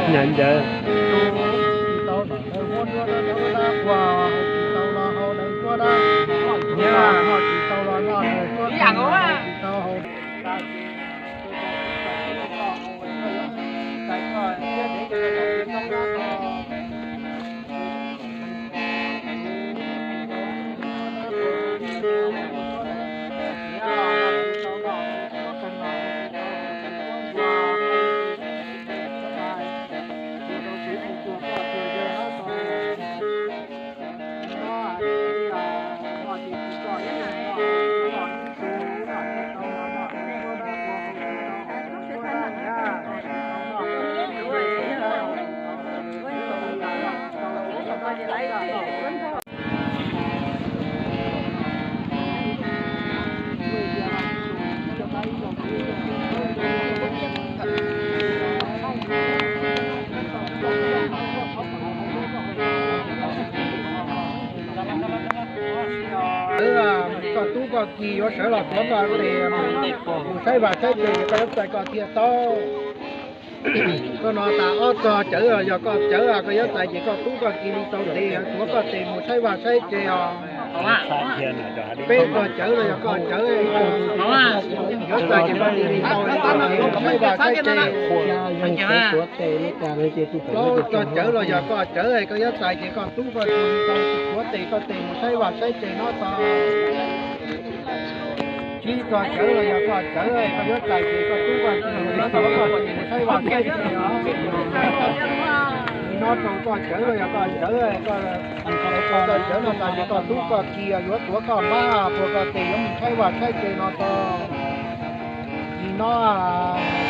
Nyav ncawv. Koj tub koj ki yuav sawv los tuav koj tes mus saib vaj saib tsev, koj yuav txais koj thiaj tau. Koj no tas ob txog cawv, yog koj cawv koj yuav txais ces koj tub koj ki li tau tes tuav koj tes mus saib vaj saib tsev os. Peb txog cawv los yog koj cawv, yuav txais ces koj tub li tau mus saib vaj saib tsev. Plaub txog cawv los yog koj cawv, koj yuav txais ces koj tub koj ki li tau tuav tes koj tes mus saib vaj saib tsev no tau. Tsib txog cawv los yog koj cawv, koj yuav txais ces koj tub koj ki li tau tuav koj tes mus saib vaj saib tsev os. Nim no rau koj cawv los yog koj cawv, koj txog cawv no tas ces koj tub koj ki yuav tuav koj npab puag koj tes yuav mus saib vaj saib tsev no tau. Nim no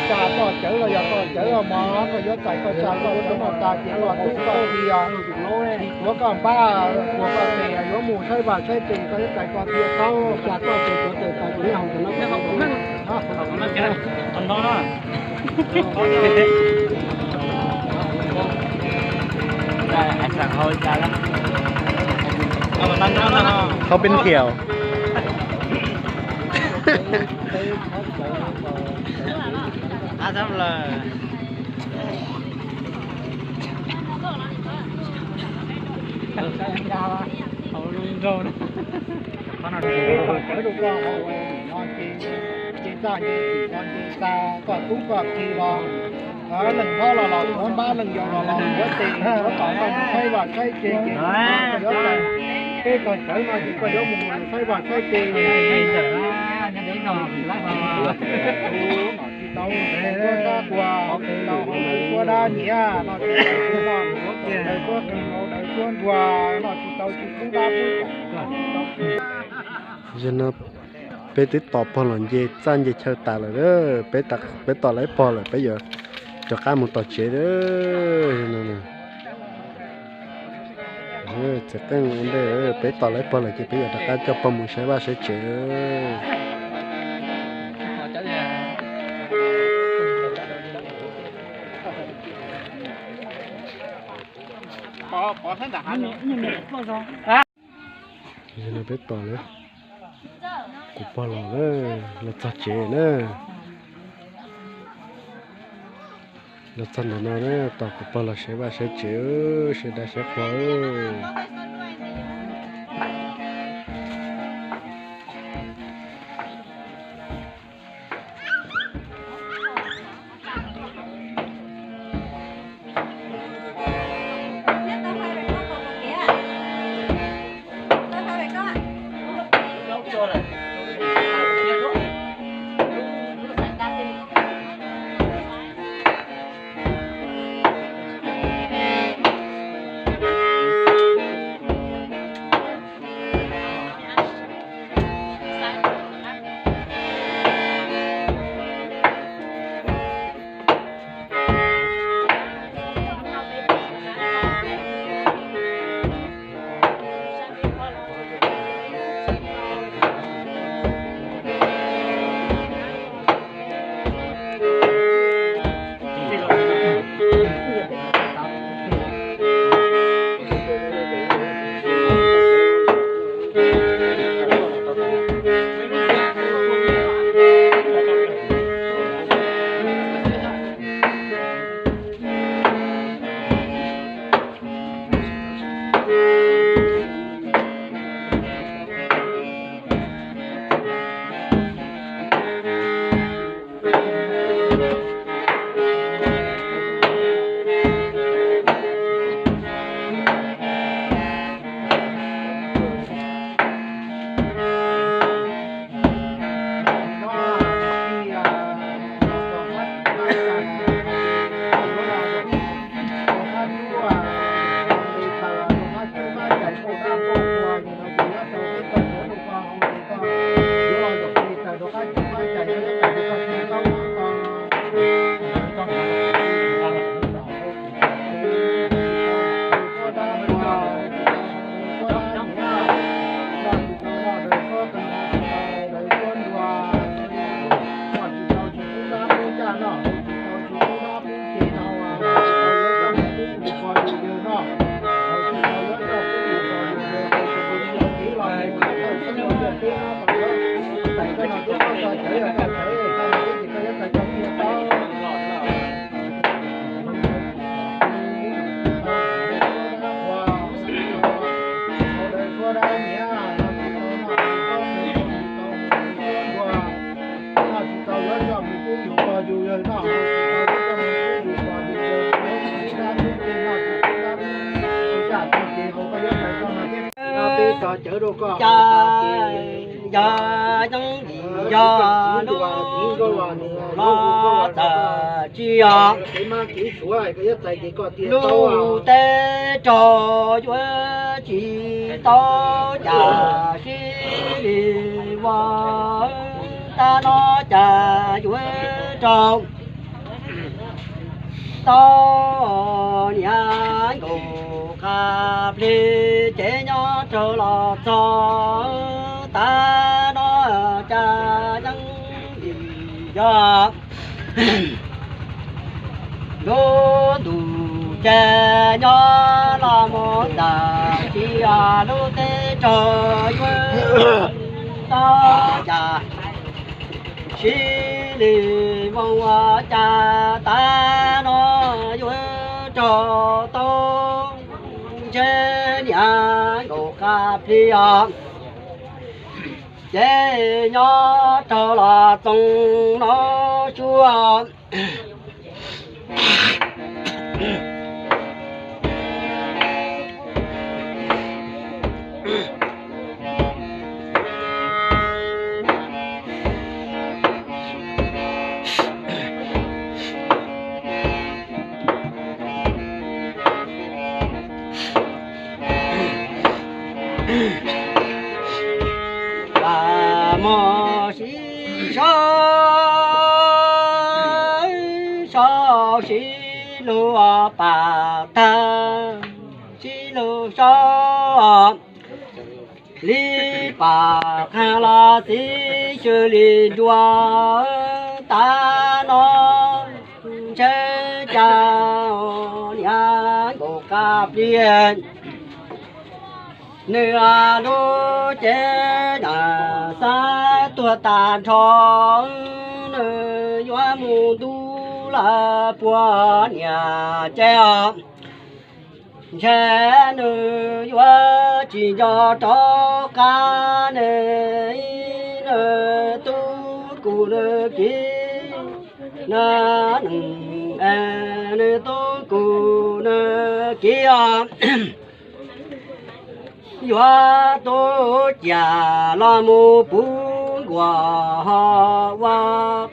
xya txog cawv los yog koj cawv mog, koj yuav txais koj xya txog cawv no tas ces koj tub koj ki tsis tuav koj npab puag koj tes yuav mus saib vaj saib tsev, koj yuav txais koj thiaj tau. Xya txog cawv tuav tes tas ces nyob hauv ntawm no. Không bên thiểu. Peb txog cawv rau koj hauv no ces, ces txaj ces txim no ces xa koj tub koj ki los, leej hlob los los tuav npab, leej yau los los tuav tes, tuav tom koj mus saib vaj saib tsev ces koj yuav txais. Peb txog cawv no ces koj yuav mus saib vaj saib tsev. Tsis tau ua dab, ua dab nyiam no, tsis tau ua dab, daws suab qeeg, daws suab nruas no, tsis tau tsis pub dab pub tsov. Peb twb tos pog los nce txaj nce chaw tas lawm, peb tos lawv pog lawm peb yuav rov qab mus tom tsev. Txiv qeej ua ntej, peb tos lawv pog lawm ces peb yuav rov qab coj pog mus saib vaj saib tsev. Peb tos lawv, kuv pog los, los txog tsev na. Los txog ntawm no na, tos kuv pog los saib vaj saib tsev, saib dab saib qhua. Cas yog yog lub los txawm tsis yog lub teb rog yuav tsis tau cas sib li ua. Tab no cas yuav raug tau niam nkaum qab plig ces nyob raug los txog tav no cas yeej yog lub ntuj ces nyob los mus txawm tsis yog lub teb rog yuav tau cas sib li ua cas tav no yuav raug tau ntshe niam nkaum qab plig os. Ces nyob raug los txog no tsuas Mus sib sau, sau sib lug pam tag, sib lug sau li pam qeeg los txiv xws li nruas tav no ntshe cas niam nkaum qab plig nws lub cev nws xav tuag tag nrho, nws yuav mus ntuj lawm puas niam ces os. Ntshe nws yuav tsis nco rov qab nws, nws tub kuv nws kiv, nws, nws tub kuv nws kiv os. Yuav tub ciam los mus puv nkuas, ho ua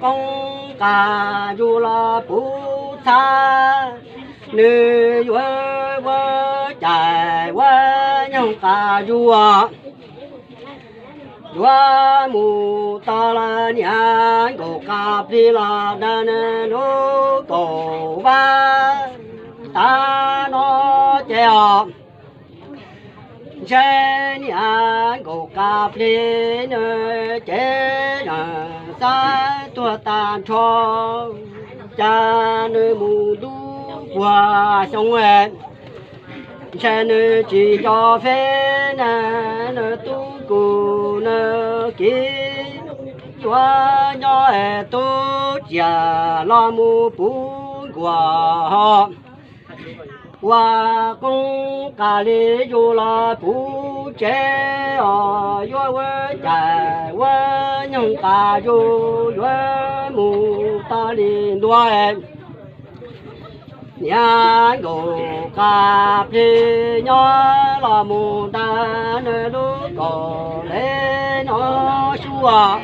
qoob qas zus los puv txhab. Nws yuav ua cais ua nyoog qas zus, yuav mus tau los niam nkaum qas plig los nrog nws lub kaum vab. Tav no ces os, ntshe niam nkaum qas plig nws ces yeej xav tuag tag nrho, cas nws mus ntuj puag xyoo, ntshe nws tsis nco feb na, nws tub kum nws kiv. Yuav nyob es tub ciam los mus puv nkuas, ho ua qoob qas li zus los puv tsev os, yuav ua cais ua nyoog qas zus, yuav mus tau li ntua. Niam nkaum qas plig nyob los mus ntag, nws lub kaum lev no xyuas.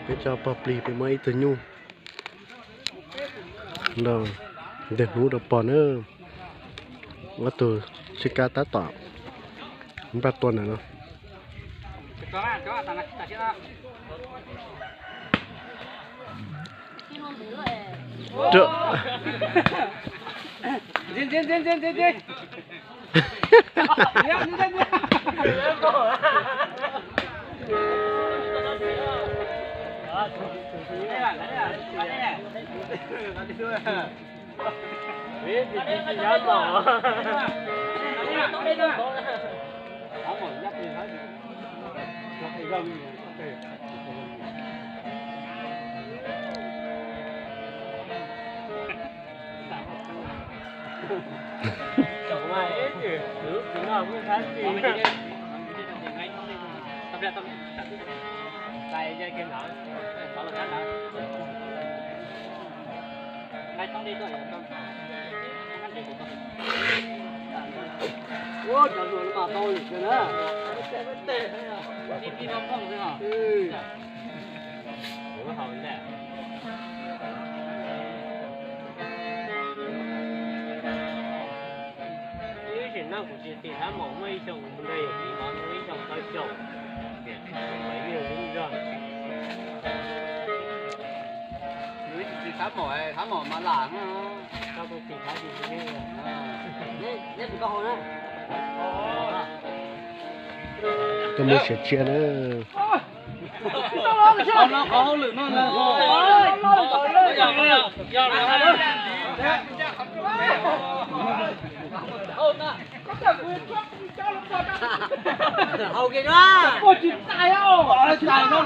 Peb cov pog plig peb muab ib tug nyuj nrog nteg hnub rau pog na. Ob tug sib kab tab tom npaj tua ntawm no. Ua cov hluas no mas tau lwm kawg na. Ib sim neej kuv tsis tim tab maum, muaj ib xyoo kuv mus nrog yawm txiv mov ib xyoo plaub caug. Tim tab maum, tab maum mas lam, tau kuv tim tab tim. Tuaj muab siav tsiaj na. Hau kiag no.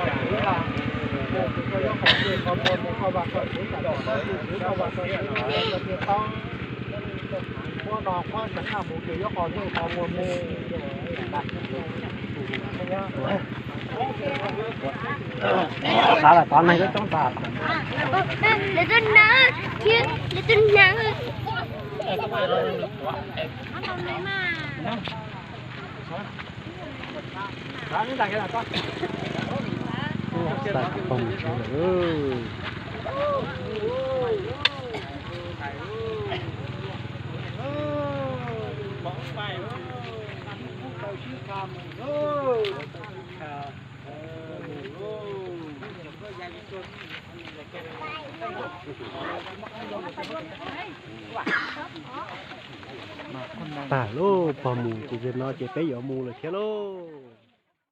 koj txiv, mus koj yuav qhov twg qhov muag mus koj vam koj txiv, koj vam koj txiv, koj txiv tau. Muab no koj tseem mus ces yuav qhov twg qhov muag mus. Xav lawm tod neeg coob tag. Lawv tuaj na, lawv tuaj na. Xav pom tsev lawm. Tas lauj, pog mus ces zaum no ces peb yuav mus lawm thiab lauj.